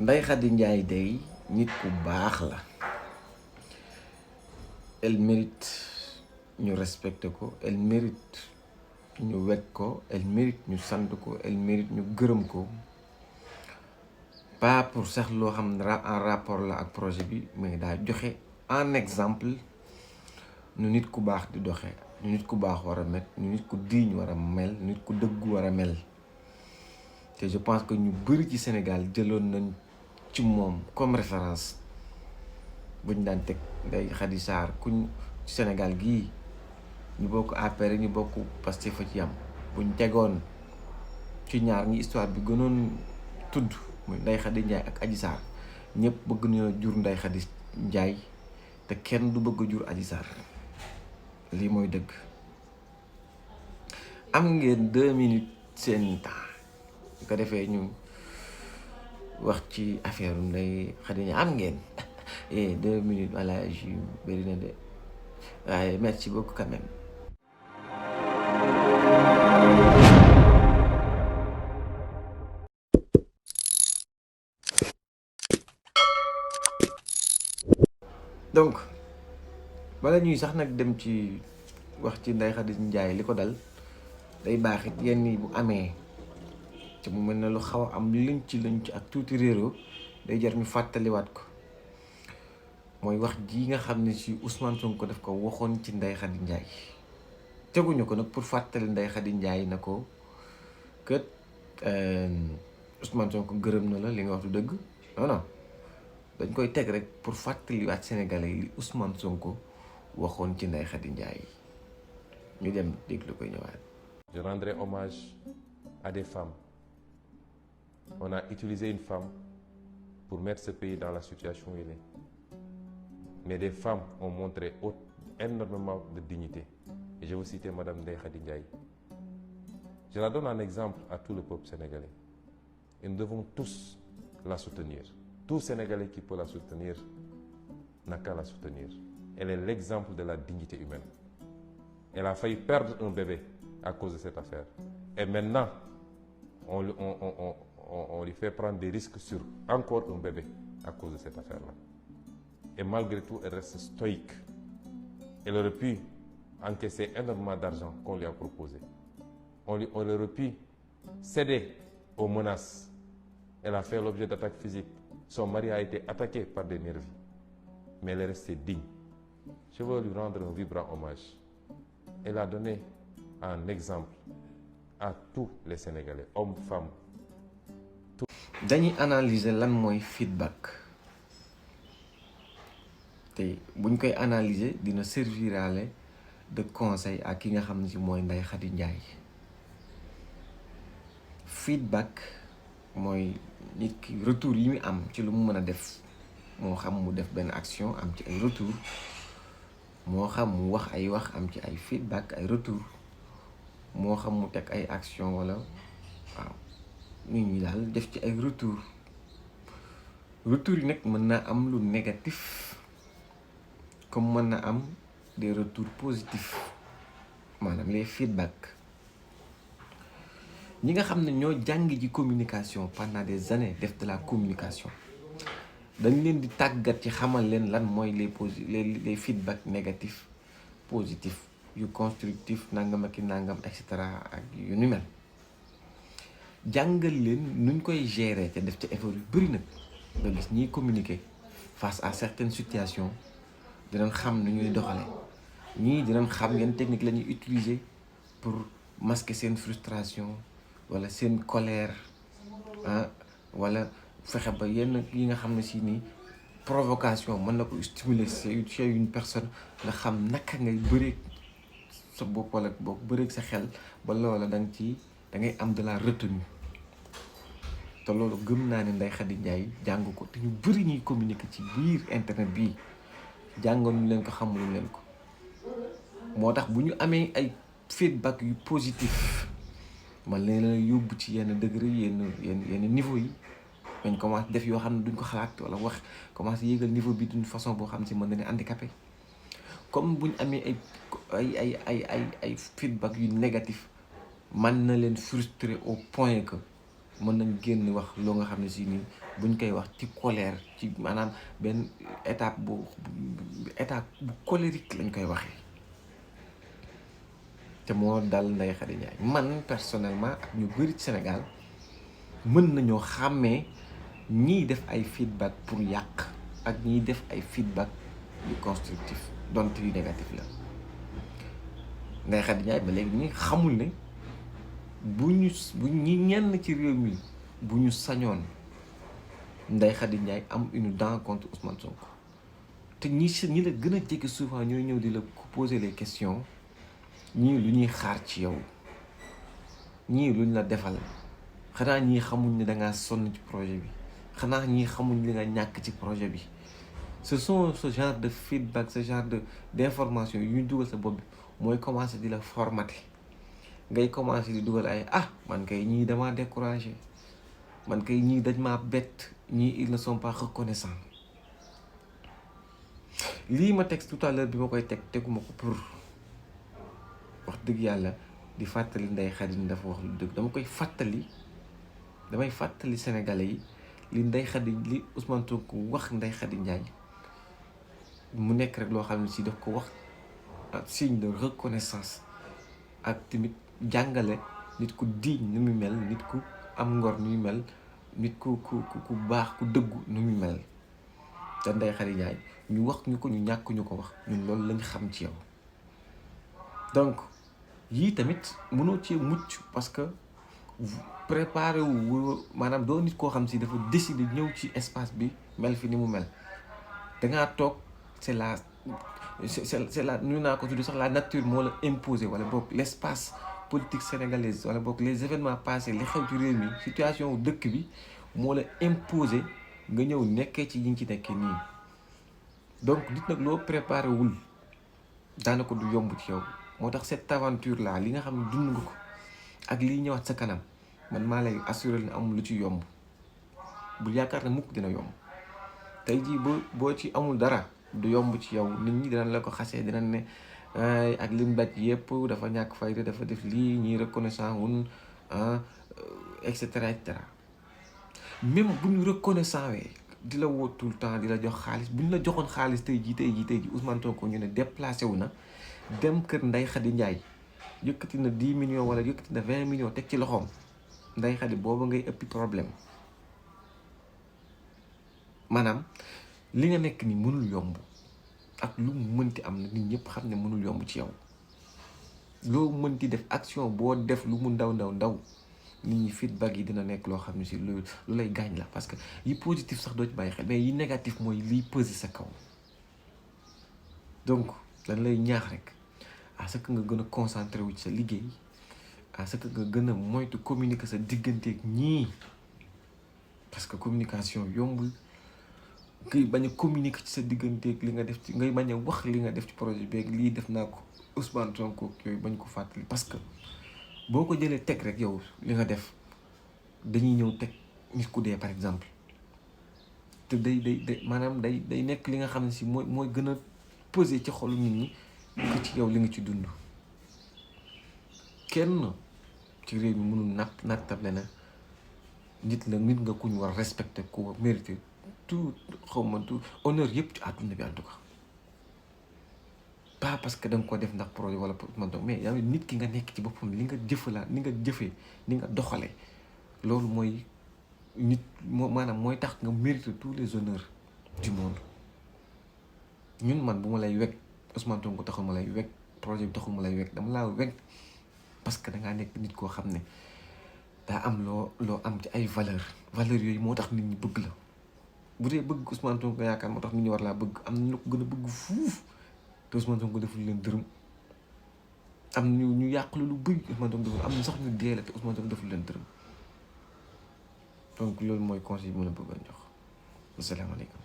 Ndeye Khady Ndiaye day nit ku baax la. Elle mérite ñu respecter ko, elle mérite ñu wekk ko, elle mérite ñu sant ko, elle mérite ñu gërëm ko, pas pour sax loo xam ne en rapport la ak projet bi, mais daa joxe en exemple nu nit ku baax di doxe, nu nit ku baax war a met, nu nit ku diiñ war a mel, nu nit ku dëggu war a mel. te je pense que ñu bëri ci Sénégal jëloon nañ ci moom comme référence buñ daan teg Ndeye Khady Sarr kuñ ci Sénégal gii ñu bokk APR ñu bokk Pastef fa ci am buñ tegoon ci ñaar ñi histoire bi gënoon tudd muy Ndeye Khady Ndiaye ak Adji Sarr ñëpp bëgg nañoo jur Ndeye Khady Ndiaye te kenn du bëgg a jur Adji Sarr lii mooy dëgg. am ngeen 2 minutes seen temps bu ko defee ñu wax ci affaire Ndeye Khady Ndiaye am ngeen 2 minutes voilà ju bëri na de waaye merci beaucoup quand même. donc bala ñuy sax nag dem ci wax ci Ndeye Khady Ndiaye li ko dal day baax it yenn yi bu amee te mu mel ne lu xaw a am liñ ci ak tuuti réeroo day jar ñu fàttaliwaat ko mooy wax ji nga xam ne ci Ousmane Sonko daf ko waxoon ci Ndeye Khady Ndiaye teguñu ko nag pour fàttali Ndeye Khady Ndiaye na ko kët Ousmane Sonko gërëm na la li nga wax du dëgg non non dañ koy teg rek pour fàttaliwaat Sénégalais yi li Ousmane Sonko waxoon ci Ndeye Khady Ndiaye ñu dem déglu ko ñëwaat. Je rendrai hommage à des femmes. On a utilisé une femme pour mettre ce pays dans la situation où il est. Mais des femmes ont montré énormément de dignité. Et je vais vous citer Madame Ndeye Khady Ndiaye. Je la donne en exemple à tout le peuple sénégalais. Et nous devons tous la soutenir. Tout Sénégalais qui peut la soutenir n'a qu'à la soutenir. Elle est l'exemple de la dignité humaine. Elle a failli perdre un bébé à cause de cette affaire. Et maintenant, on lui fait prendre des risques sur encore un bébé à cause de cette affaire-là. Et malgré tout, elle reste stoïque. Elle aurait pu encaisser énormément d'argent qu'on lui a proposé. On aurait pu céder aux menaces. Elle a fait l'objet d'attaques physiques. Son mari a été attaqué par des nervis. Mais elle est restée digne. Je veux lui rendre un vibrant hommage. Elle a donné un exemple à tous les Sénégalais, hommes, femmes. dañuy analyser lan mooy feedback te buñ koy analyser dina serviraale de conseil à ki nga xam ne ci mooy Ndeye Khady Ndiaye. feedback mooy nit ki retour yi mu am ci lu mu mën a def moo xam mu def benn action am ci ay retour moo xam mu wax ay wax am ci ay feedback ay retour moo xam mu teg ay action wala waaw nit ñi daal def ci ay retour yi nag mën naa am lu négatif comme mën na am des retours positifs maanaam les feedback. ñi nga xam ne ñoo jàng ji communication pendant des années def de la communication dañ leen di tàggat ci xamal leen lan mooy les feedback négatifs positifs yu constructif nangam ak i nangam et cetera ak yu ni mel jàngal leen nuñ koy gérer te def ci effort yu bëri nag nga gis ñiy communiquer face à certaines situations dinañ xam nu ñuy doxale ñii dinañ xam yan technique la ñuy utiliser pour masquer seen frustration wala seen colère wala fexe ba yenn yi nga xam ne si ni provocation mën na ko stimuler chez une personne nga xam naka ngay bëreeg sa bopp wala boog bëreeg sa xel ba loola da ngay am de la retenue te loolu gëm naa ne Ndeye Khady Ndiaye jàng ko te ñu bëri ñuy communiquer ci biir internet bii jàngoon ñu leen ko xamul leen ko moo tax bu ñu amee ay feedback yu positif man leen la yóbbu ci yenn degré yenn niveau yi dañ commencé def yoo xam ne duñ ko xalaat wala wax commencé yéegal niveau bi d'une façon boo xam ne si mën na ne handicapé comme buñ amee ay feedback yu négatif man na leen frustré au point que mën nañ génn wax loo nga xam ne si nii buñ koy wax ci colère ci maanaam benn étape bu colérique lañ koy waxee te moo dal Ndeye Khady Ndiaye. man personnellement ak ñu bëri ci Sénégal mën nañoo xàmmee ñiy def ay feedback pour yàq ak ñiy def ay feedback yu constructif donte yu négatif la. Ndeye Khady Ndiaye ba léegi ñi xamul ne bu ñi ñenn ci réew mi bu ñu sañoon Ndeye Khady Ndiaye am une dent contre Ousmane Sonko te ñi la gën a jege souvent ñooy ñëw di la poser les questions ñii lu ñuy xaar ci yow ñii luñ la defal xanaa ñii xamuñ ne dangaa sonn ci projet bi xanaa ñii xamuñ li nga ñàkk ci projet bi. Ce sont ce genre de feedback ce genre d'information yu ñu dugal sa bopp bi mooy commencé di la formater ngay commencé di dugal ay man kay ñii damaa découragé man kay ñii dañ maa bett ñii ils ne sont pas reconnaissants. lii ma teg tout à l'heure bi ma koy teguma ko pour wax dëgg yàlla di fàttali Ndeye Khady dafa wax lu dëgg damay fàttali Sénégalais yi li Ndeye Khady li Ousmane Sonko wax Ndeye Khady Ndiaye mu nekk rek loo xam ne si daf ko wax signe de reconnaissance ak tamit jàngale nit ku diiñ nu mu mel nit ku am ngor nu mu mel nit ku baax ku dëggu nu mu mel te Ndeye Khady Ndiaye ñu wax ñu ko ñu ñàkk ñu ko wax ñun loolu lañ xam ci yow. donc yii tamit mënoo ci mucc parce que préparé wu maanaam doo nit koo xam si dafa décider ñëw ci espace bi mel fi ni mu mel dangaa toog c'est la ñu naa ko tudd sax la nature moo la imposé wala boog l'espace politique sénégalaise wala boog les événements passés li xew ci réew mi situation dëkk bi moo la imposé nga ñëw nekkee ci yi ngi ci nekkee nii. donc nit nag loo préparé wul daanaka du yomb ci yow moo tax cette aventure là li nga xam ne dund nga ko ak liy ñëwaat sa kanam man maa lay assuré ne amul lu ci yomb bul yaakaar ne mukk dina yomb tey jii boo ci amul dara du yomb ci yow nit ñi dinañ la ko xasee dinañ ne ak lim daj yëpp dafa ñàkk fayda dafa def lii ñuy reconnaissant wun et cetera et cetera même bu ñu reconnaissant wee di la woo tout le temps di la jox xaalis bu ñu la joxoon xaalis tey jii Ousmane Sonko ñu ne déplacé wu na dem kër Ndeye Khady Ndiaye yëkkati na 10 millions wala yëkkati na 20 millions teg ci loxoom Ndeye Khady booba ngay ëppi problème maanaam li nga nekk ni mënul yomb ak lu mu mënti am na nit ñëpp xam ne mënul yomb ci yow loo mënti def action boo def lu mu ndaw nit ñi feedback yi dina nekk loo xam ne si lu lay gaañ la parce que yi positif sax doo ci bàyyi xel mais yi négatif mooy liy peser sa kaw donc dañ lay ñaax rek à ce que nga gën a concentré wu ci sa liggéey à ce que nga gën a moytu communiquer sa digganteeg ñii parce que communication yombul ngay bañ a communiquer ci sa digganteeg li nga def ci ngay bañ a wax li nga def ci projet beeg lii def naa ko Ousmane Sonko yooyu bañ ko fàttali parce que boo ko jëlee teg rek yow li nga def dañuy ñëw teg nit ku dee par exemple te day maanaam day nekk li nga xam ne si mooy gën a peser ci xolu nit ñi ko ci yow li nga ci dund kenn ci réew mi mënul nattable na nit nga ku ñu war respecter ku mériter tout tout honneur yëpp ci àdduna bi en tout cas pas parce que da nga ko def ndax projet wala mais yaa nit ki nga nekk ci boppam li nga jëfee ni nga doxalee loolu mooy nit maanaam mooy tax nga mériter tous les honneurs du monde ñun man bu ma lay wekk Ousmane Sonko taxul ma lay wekk projet bi taxul ma lay wekk dama laa wekk parce que dangaa nekk nit koo xam ne daa am loo am ci ay valeur yooyu moo tax nit ñi bëgg la bu dee bëgg Ousmane Sonko yaakaar moo tax nit ñi war laa bëgg am na ñu ko gën a bëgg fuuf te Ousmane Sonko deful leen dërëm am ñu yàqlu lu bëri Ousmane Sonko deful am na sax ñu dee la te Ousmane Sonko deful leen dërëm donc loolu mooy conseil bi mën a bëggoon jox asalaamaaleykum